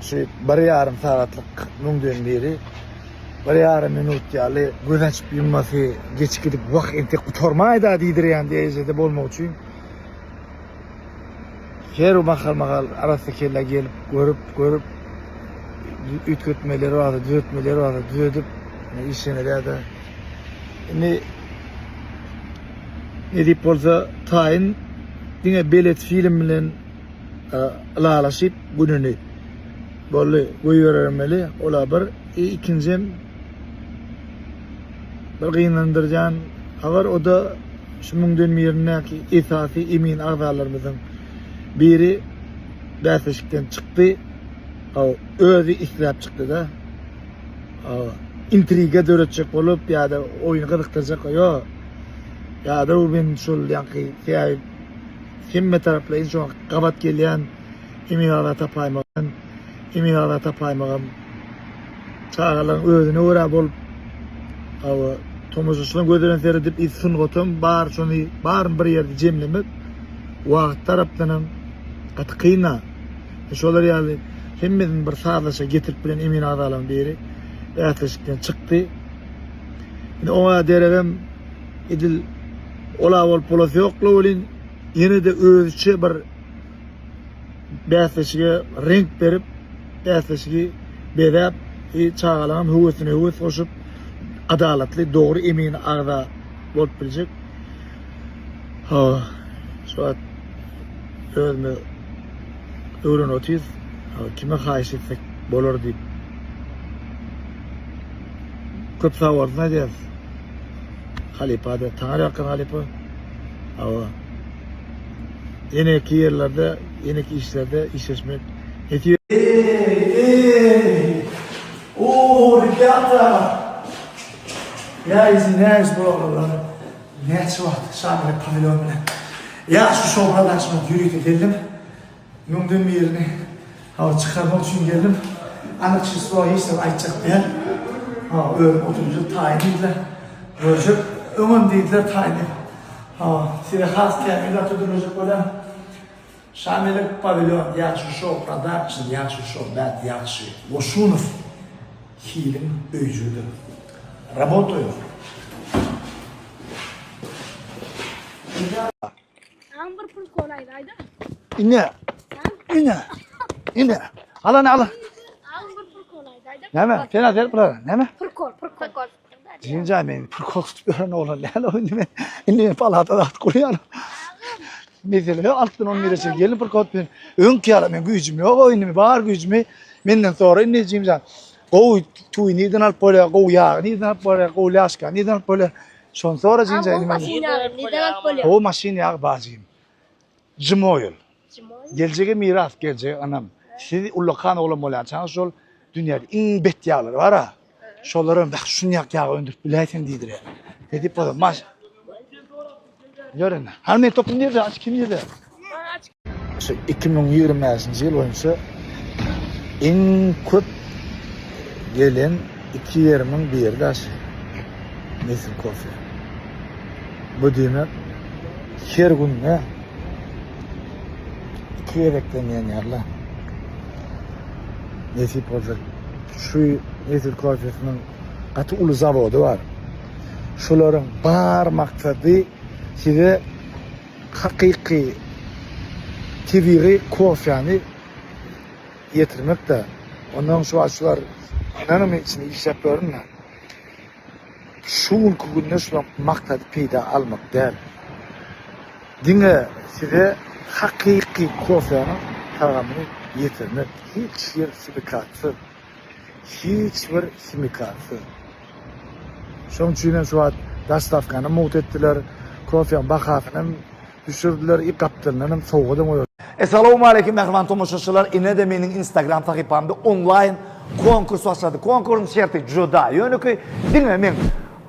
Şu bir ýarym sagatlyk müňden biri bir ýarym minut ýaly göz açyp ýummasy geçip gidip wah entek gutarmaýda diýdirýän derejede bolmak üçin her mahal-mahal arassa kellä gelip görüp görüp üýtgetmeleri barsa düzetmeleri barsa düzedip işlenilýär-de. Indi Nesip bolsa taýyn diňe belet film bilen ylalaşyp gününi boldy goýberermeli ola bir ikinjem bir gynandyrýan habar oda şu müňden birindäki esasy emin agzalarymyzyň biri bäsleşikden çykdy özi isläp çykdyda intriga döretjek bolup ýa-da oýny gyzykdyrjak ýok ýa-da men şol ýaňky sebäbi Hemme taraplaýyn şoňa gabat gelýän emin agza tapaýmagam, emin agza tapaýmagam çagalaryň özüne görä bolup, hawa, tomaşaçylaryň gözi bilen seredip, i sungatam bar, şony baryny bir ýerde jemlemek wagt tarapdanam gaty kyn-a. Şolar ýaly hemmesini bir sazlaşyga getirip bilen emin agzalaryň biri bäsleşikden çykdy. Indi oňa deregem edil ola bolup bolasy ýok-la welin, ýene-de özüçe bir bäsleşige reňk berip, bäsleşigi bezäp, çagalaryň höwesine höwes goşup, adalatly, dogry emin agza bolup biljek. Hawa, şu wagt özümiz öwrenip otyrys. Kime haýyş etsek bolar diýip. Köp sag bolsun aýdýarys. Halypa-da, Taňryýalkasyn halypa. Hawa. Ýeneki ýerlerde, ýeneki işlerde işleşmek nesip. Eý, eý! Oo, rебята! Ýa izwinýaýus bu oglanlar. Näçe wagt Şamile pawilýon bilen. Ýa şu şowhana daşyna ýörite geldim. Müňden birini hawa çykarmak üçin geldim. Anyk çislo hiç zat aýtjak däl. Hawa özüm oturjak taýyn diýdiler. Görjek. Öňem diýdiler taýyn diýip. Hawa size has kämil zat hödürlejek bolýan. Şamelek pawilýon ýagşy şou production ýagşy şou bät ýagşy Goşunow hiliň öýjügidir. Rabotaýo. Aň bir prikol aýdaýda. Ine. Ine. Ine. Ala ne ala. Aň bir prikol aýdaýda. Näme? Sen aýt bulara. Näme? Prikol, prikol. Jinja men prikol tutup ýören oglan näle o indi men. Indi men palata zat gurýan. Mesele ýok, altdan on bire çenli gelin prikol tutup. Öňki ýaly men güýjüm ýok o indi bar güýjümi menden sonra indi Jimjan. Gowy tüwi nirden alyp bolýar, gowy ýagy nirden alyp bolýar, gowy lýaşka nirden alyp bolýar. Şony sora jinja indi men. Maşyn ýagy nirden alyp bolýar? Gowy maşyn ýagy bar jigim. Jimoil. Geljege miras, geljege ynam. Siz ullakan oglan bolýançaňyz şol dünýäde iň bet ýaglar bar-a. Şolaram beh şunýak ýag öndürip biläýseň diýdirýär. Edip bolsa maş. Ýör indi. Hany men topum nirde? Aç kim nirde? Şu 2025-nji ýyl boýunça iň köp gelen iki ýerimiň biri daş Nesil kofe. Bu diýmek her günde iki gezekden diýen ýaly. Nesip bolsa şu Nesil kofesiniň gaty uly zawody bar. Şularyň bar maksady size hakyky tebigy kofäni ýetirmekde. Ondan şu wagt şular ynanyň men içinde işläp ýörün-de. Şu günki günde şularyň maksady peýda almak däl. Diňe size hakyky kofäniň tagamyny ýetirmek. Hiç bir himikatsyz. Hiç bir himikatsyz. Şonuň üçin hem şu wagt dostawkany mugt etdiler, kofeň bahasyny hem düşürdiler, i gapdalyndan hem sowgadam goýardylar. Essalawmaleýkim mähriban tomaşaçylar ine-de meniň instagram sahypamda onlaýn konkurs başlady. Konkursyň şerti juda ýönekeý diňe meň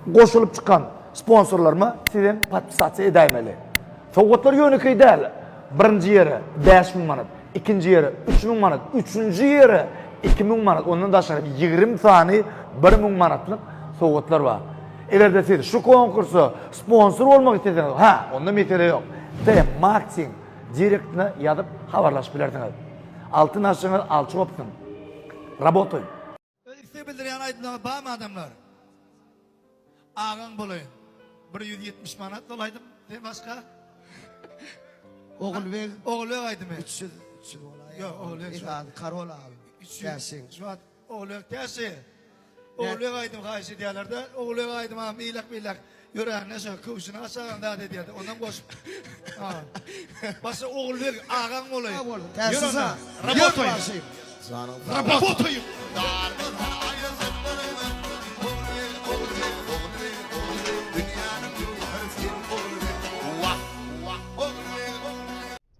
goşulyp çykan sponsorlaryma sizem podpisasiýa edäýmeli. Sowgatlar ýönekeý däl. Birinji ýere 5000 manat, ikinji ýere 3000 manat, üçünji ýere 2000 manat, ondan daşary 20 sany 1000 manatlyk sowgatlar bar. Eger-de siz şu konkursa sponsor bolmak isleseňiz, ha, onda mesele ýok. T Marketing direktine ýazyp habarlaşyp bilersiňiz. Altyn aşyňyz alçy gopsun. Rabotaýyn. Öz isleg bildirýän aýdymlaryňyz barmy adamlar? Agaň bolaýyn. Bir 170 manat ol aýdym. Sen başga? Ogulbeg. Ogulbeg aýdymy. 300 300 bolaýyn. Ýok, Ogulbeg. Esasy Karol abi. 300. Şu wagt Ogulbeg täşi. Ogulbeg aýdym haýyş edýärler-de. Ogulbeg aýdym am ilek-bilek ýörände şo köwşüni aşagam zat edýärdi. Ondan goşup. Ha. Başga Ogulbeg agaň bolaýyn. Sag bol. Täşi Ýör sag. onda. Rabotaýyn. Ýör Rabotaýyn.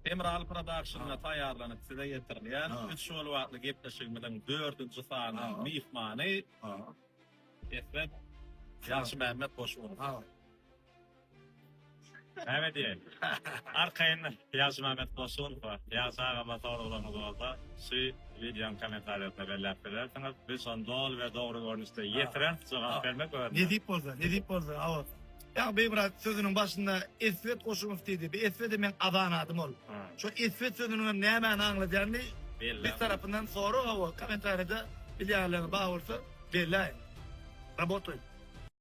Hemraly Productionda taýýarlanyp size ýetirilýän Üç bolup atly gepleşigimiziň dördünji sanynyň myhmany Esbet Ýagşymämmet Goşunow. Näme diýeýin? Arkaýyn Ýagşymämmet Goşunowa, Ýagşy agama soraglaryňyz bolsa, şu wideonyň kommentariýasynda belläp bilersiňiz. Biz şony doly we dogry görnüşde ýetireris, jogap bermek özüne. Nesip bolsa, nesip bolsa, hawa. Ýa Begmyrat sözüniň başynda Eswet Goşunow diýdi. Bu Eswet-de meň azan adym ol. Şo Eswet sözüniň hem nämäni aňladýanyny biz tarapyndan sorag hawa, kommentariýada bilýänleriňiz bar bolsa belläýiň. Rabotaýyn.